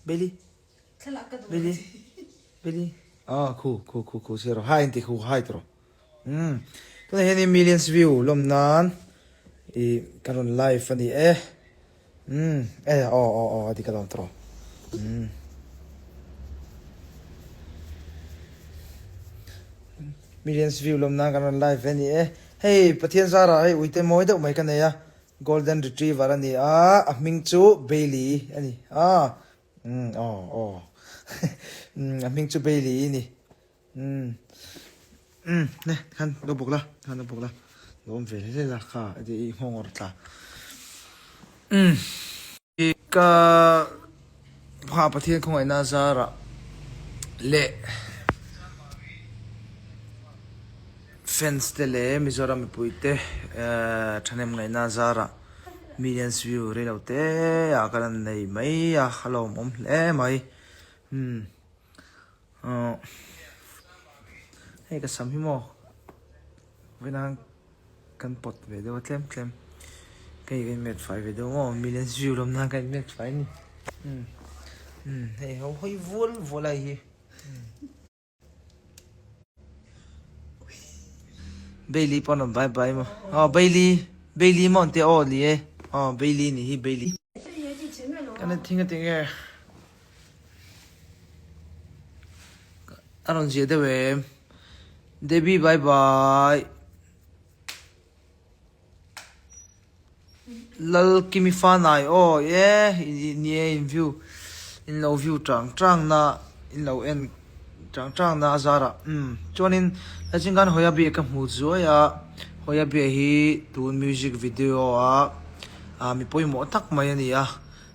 Bailey Bailey Bailey ah khu khu khu khu sia rawh hi inti khu hi tawh rawh umm tunah hianin millions view lawm nan ih ka rawn live a ni e umm e aw aw aw a dik alawm tawh rawh umm millions view lawm nan kan rawn live ve a ni e hei Pathian zarah hei uite mawi deuh mai ka nei a. Golden Retriever a ni a, a hming chu Bailey a ni a, umm aw aw umm a hming chu Bailey a ni umm umm ne khan lo bawk la khan lo bawk la lo awm ve hle hle la kha a ti i nghawng awrh tla umm. Ka Pha Pathian khawngaihna zarah leh fans te leh Mizoram mipui te thahnem ngaihna zarah millions view reilo te ah ka lan nei mai a, a lawmawm hle mai. Umm hei ka sam hi maw vawiin Kan pawt ve deuh a tlem tlem. Kei ka inmet fai ve deuh maw? Millions view lam nan ka inmet fai a ni. Umm umm hei ho hawi vual vual a hi. Bailey pawn rawn bye bye maw? Aw Bailey Bailey maw an tia aw ni e. Aw Bailey ni hi Bailey. Kan en thing a ti nge. A rawn ziah deuh em? Debbie bye bye. Lal Kimi Fanai aw e ni e in view in lo view tang tang na in lo en tang tang na a zarah umm chuanin lachin khan Hoya Bia ka hmu zuai a Hoya Bia hi tun music video a ah mi pawimawh tak mai a ni a.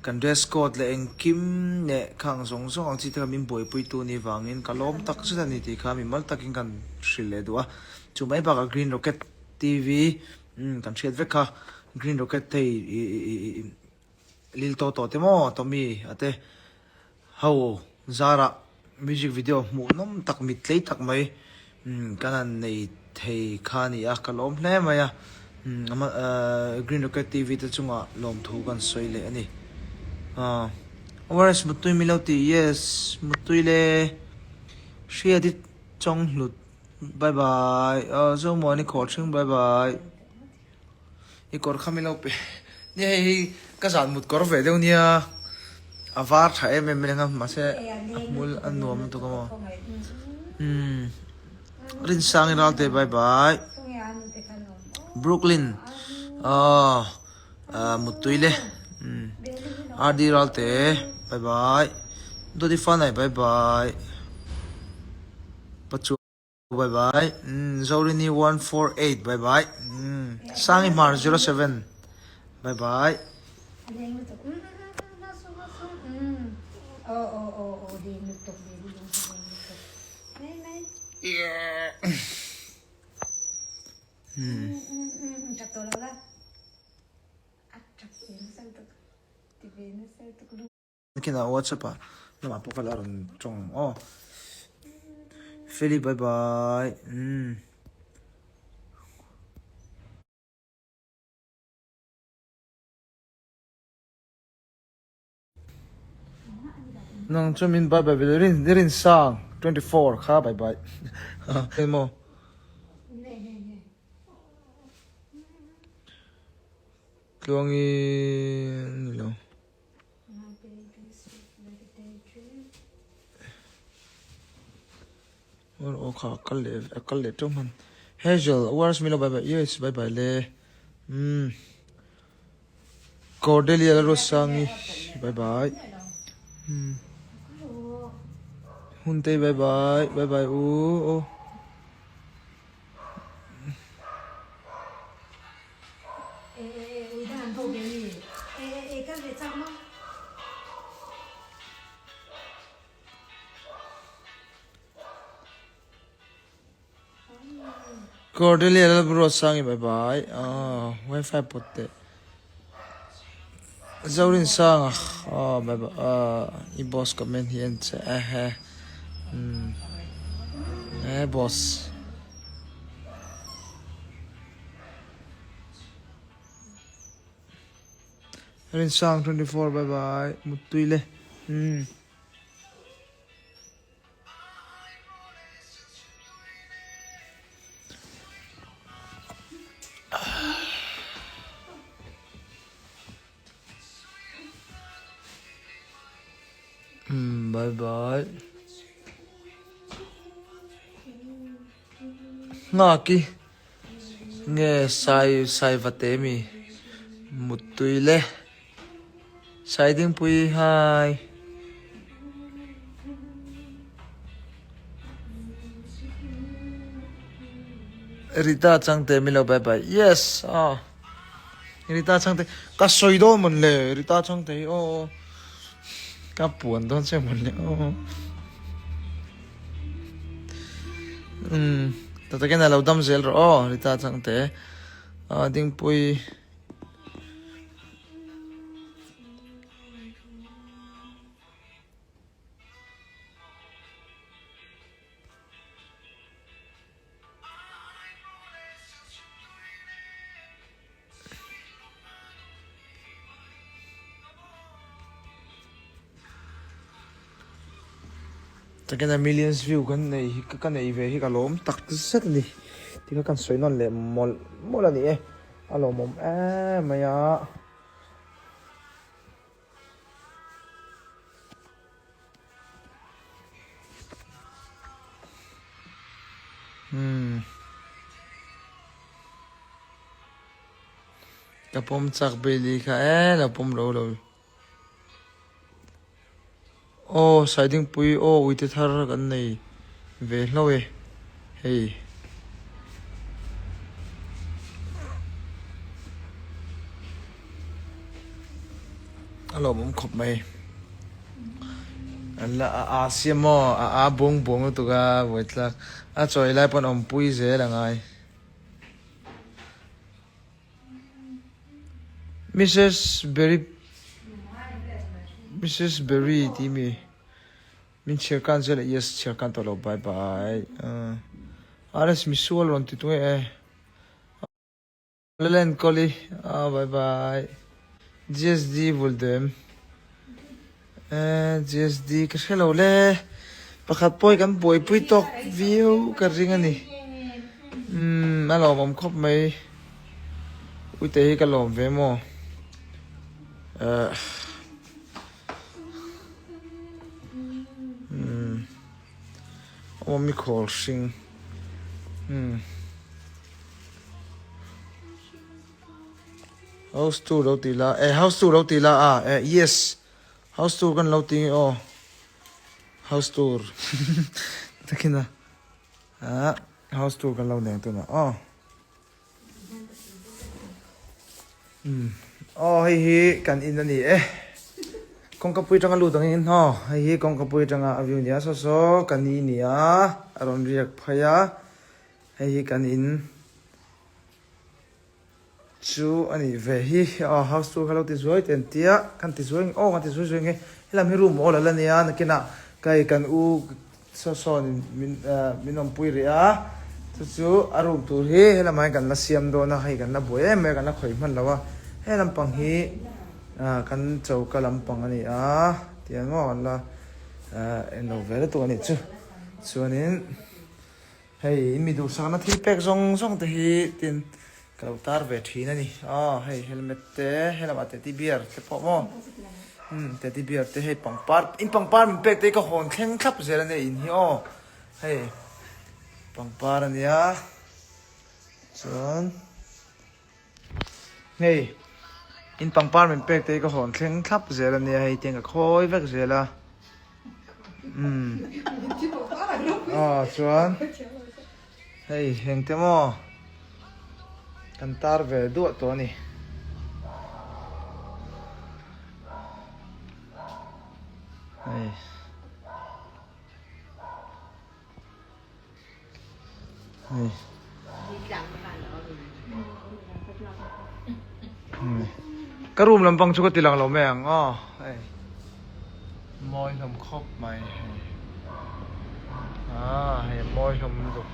Kan dress code leh engkim leh khang zawng zawng ang chi te kha min buaipuitu ni vangin ka lawm tak zet a ni tih kha mimal takin kan hrilh leh duh a. Chu mai bakah Green Rocket TV umm kan hriat vek kha Green Rocket te ih Lil Toto te maw Tommy a te ho zarah music video hmuhnawm tak mit tlei tak mai kan han nei thei kha a ni a, ka lawm hle mai a, Green Rocket TV te chungah lawmthu kan sawi leh a ni. Where's Muttui Milo tih yes Muttui le Hriati Chawnghlut bye bye Zomuani Khawlhring bye bye. I kawr kha min lo pe. Nia hei hi ka zan mut kawr ve deuh nia. A var tha em em mai ang a mahse a hmul a nuam lutuk a maw. Umm Rinsang i Ralte bye bye. Brooklyn aw Muttui le umm RD Ralte bye bye. Dawti Fanai bye bye. Pachu. Bye bye Zorini 148 bye bye Sangi Hmar 07 bye bye. Nakinah WhatsApp ah lamah pawh ka la rawn tawng ang aw. Feli bye bye. Umm. Nang chu min bye bye ve rin rin sang 24 kha bye bye. Emaw. Tluangi ni lo. Aw kha a kal leh a kal leh teuh hman Hazel where's Milo bye bye yes bye bye le umm Cordelia Lalruatsangi bye bye umm Huntei bye bye bye bye u aw. Cordelia Lalruatsangi bye bye ah wifi pawt teh Zorinsanga ah bye bye ah i boss comment hi en che ehe umm eh boss. Rinsang 24 bye bye muttui le. Umm. Umm bye bye. Nghaki nge sai sai vate mi muttui le sai dingpui hi. Rita changte mi lo bye bye yes ah. Rita changte ka sawi dawn mawn le Rita changte hi aw ka puan dawn che mawn le aw um ta takin a lo dam zel rawh aw Rita changte a dingpui Takena millions view kan nei hi ka nei ve hi ka lawm tak zet a ni tikha kan sawi nawn leh mawlh mawlh a ni e a lawmawm em mai a. Umm. Ka pawm chak Bailey kha e lo pawm lo lo. Aw Saidingpui aw uite thar kan nei ve hlauh e hei. A lawmawm khawp mai. An la a a siam maw a a buang buang lutuk a buaitlak a chawi lai pawn awmpui zel a ngai. Mrs Berry Mrs Berry tih mi min chhiar kan zel a yes chhiar kan tawh lo bye bye RS misual rawn ti tunge e. Lalen Kawli ah bye bye GSD Vuldem eh GSD ka hre lo le pakhat pawh hi kan buaipui tawk viau ka ring a ni umm a lawmawm khawp mai uite hi ka lawm ve maw eh umm awm i khawl hring umm. House tour lo ti la eh house tour lo ti la a eh yes house tour kan lo ti nge aw house tour takin a ah house tour kan lo neng tuna aw um aw hei hi kan in ani e kawngka pui tanga lut ang in aw hei hi kawngka pui tanga a view nia saw saw ka ni nia a rawn riak phei a. Hei hi kan in chu a nih ve hi aw house tour kha lo ti zuai te an tia kan ti zuai aw kan ti zuai zuai nge helam hi room awl ala nia nakinah kei kan u saw sawn in min min awmpui rih a chu chu a room tur hi helamah hian kan la siam dawn a hei kan la buai em mai a kan la khawih hman lo a he lampang hi ah kan choka lampang a ni a tiang maw kan la en lo ve lutuk a nih chu chuanin. Hei in mi duhsakna thil pek zawng zawng te hi tin ka lo tar ve thin a ni. Aw hei helmet te helamah teddy bear te pawh maw umm teddy bear te hei pangpar in pangpar min pek te hi ka hawn thleng thlap zel a nia in hi aw hei pangpar a nia chuan hei in pangpar min pek te hi ka hawn thleng thlap zel a nia hei tiang ka khawi vek zel a umm aw chuan hei engte maw kan tar ve duah tawh a ni. Hei. Ka room lampang chu ka ti lang lo mai ang aw hei mawi hlawm khawp mai hei ah hei mawi hlawm lutuk.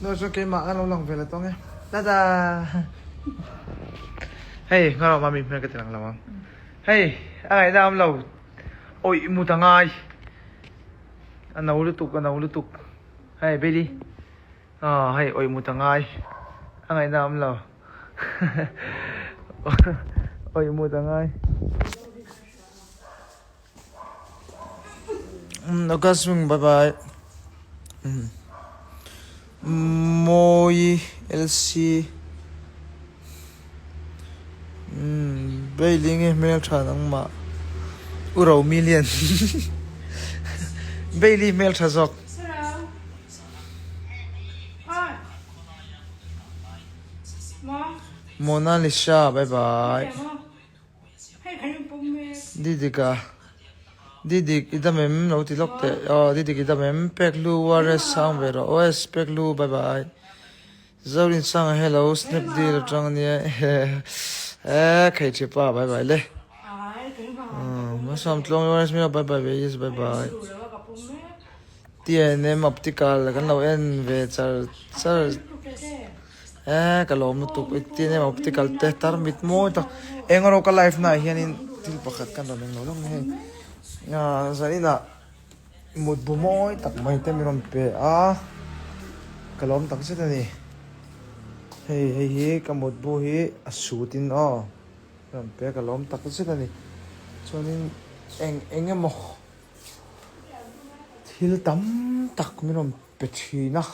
Nuaih chuan keimah ka lo lang ve la tawng e tata. Hei nghal mami hmel ka ti lang lo ang. Hei a ngaihna awm lo awih mut a ngai. A no lutuk a no lutuk. Hei Bailey aw hei awih mut a ngai. A ngaihna awm lo. Awih mut a ngai. August bye bye. Mawi LC Bailey nge hmeltha nangmah U Romi lian Bailey hmeltha zawk. Mona Lisa bye bye. Didika Didik i dam em lo ti lawk teh aw Didik i dam em pek lu ORS sang ve rawh OS pek lu bye bye Zorinsanga hello Snapdeal atang ania eh khei thi pa bye bye le Masam tlawng ORS mi bye bye ve yes bye bye TNM optical kan lo en ve char char. Eh ka lawm lutuk i tin em optical te tar mit mawi tak eng erawh ka life na ah hianin thil pakhat kan rawn englo lawk mai hei ah zaninah mutbu mawi tak mai te min rawn pe a ka lawm tak zet a ni hei hei hi ka mutbu hi a sut in aw min rawn pe a ka lawm tak zet a ni chuanin eng eng emaw thil tam tak min rawn pe thin a.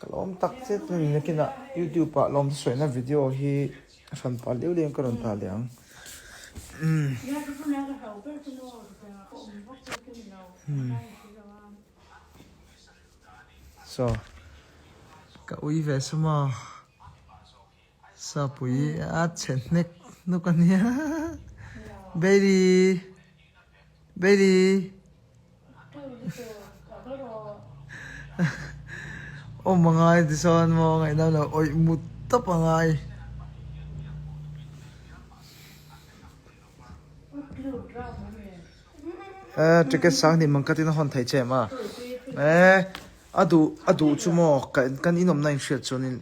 Ka lawm tak zet a ni nakinah youtube ah lawm sawina video hi a hran pah liau liau in ka rawn tah leh ang saw ka ui ve sum a sapui a chhe hnek hnuk a nia baby baby. Awm a ngai tichuan maw ngaihna lo awih mut tawp a ngai. Eh ticket sang hnih mang katin a hawn thei che em a eh a duh a duh chu maw kan inawmna inhriat chuanin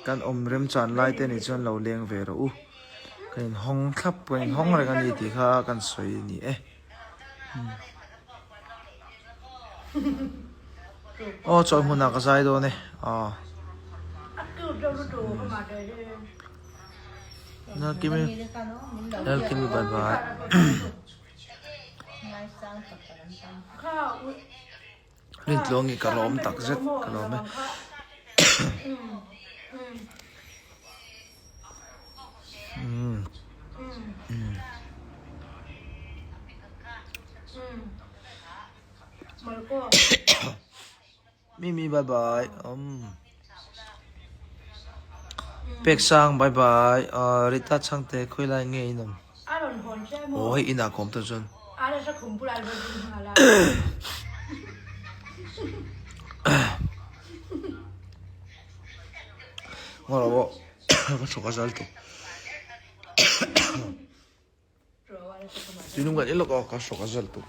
kan awm remchan lai te nih chuan lo leng ve rawh u kan inhawng thlap kan inhawng reng a ni tih kha kan sawi a ni e. Aw chawi hmunah ka zai dawn e aw. Lalkimi Lalkimi bye bye. Rintluangi ka lawm tak zet ka lawm e. Mimi bye bye um Pek sang bye bye uh, Rita chhangte khawilai nge in awm aw hei inah ka awm ta chuan Ngaw lo pawh ka chhawk a zal tawh Tuilum kan ilawk aw ka hrawk a zal tawh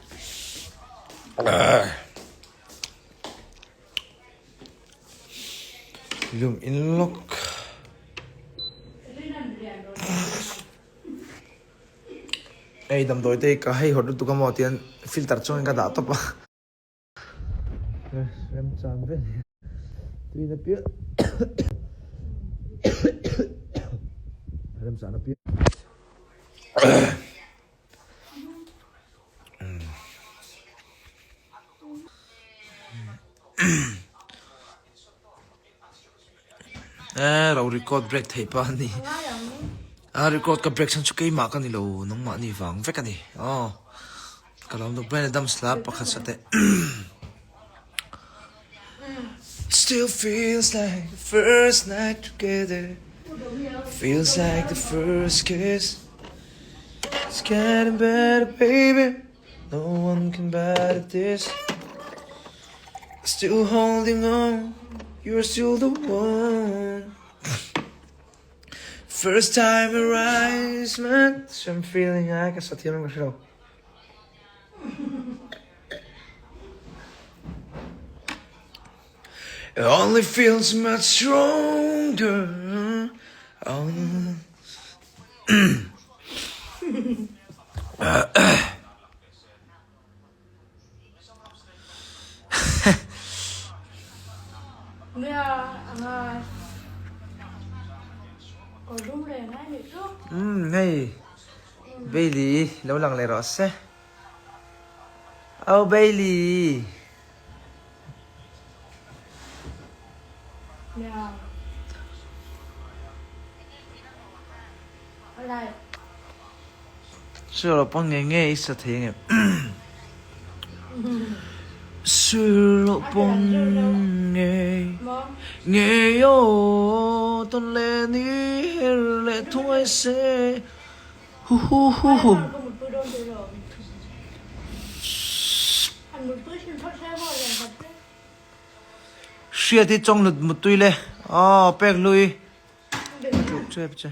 Tuilum inlawk Hei damdawi te ka hei hawt lutuk a maw tian filter chungin ka dah tawp a. Remchang vel hi tuin a piah remchang a piah Eh ro record break theih pah a ni a record ka break chhan chu keimah ka ni lo nangmahni vang vek a ni aw ka lo nuk ber a dam slab pakhat sa teh Still feels like the first night together Feels like the first kiss It's getting better baby No one can better this Still holding on You're still the one First time arise man Some feeling I ka sa thiam ka hre lo It only feels much stronger oh. Umm hei Bailey lo lang leh rawh se. Au Bailey. Sir pawn ngei ngei i sa thei ange. Sir pawn ngei ngei aw tawn leh ni her leh thuai se hu hu hu hu. Hriat hi chawng lut muttui le aw pek hlui tluk tep che.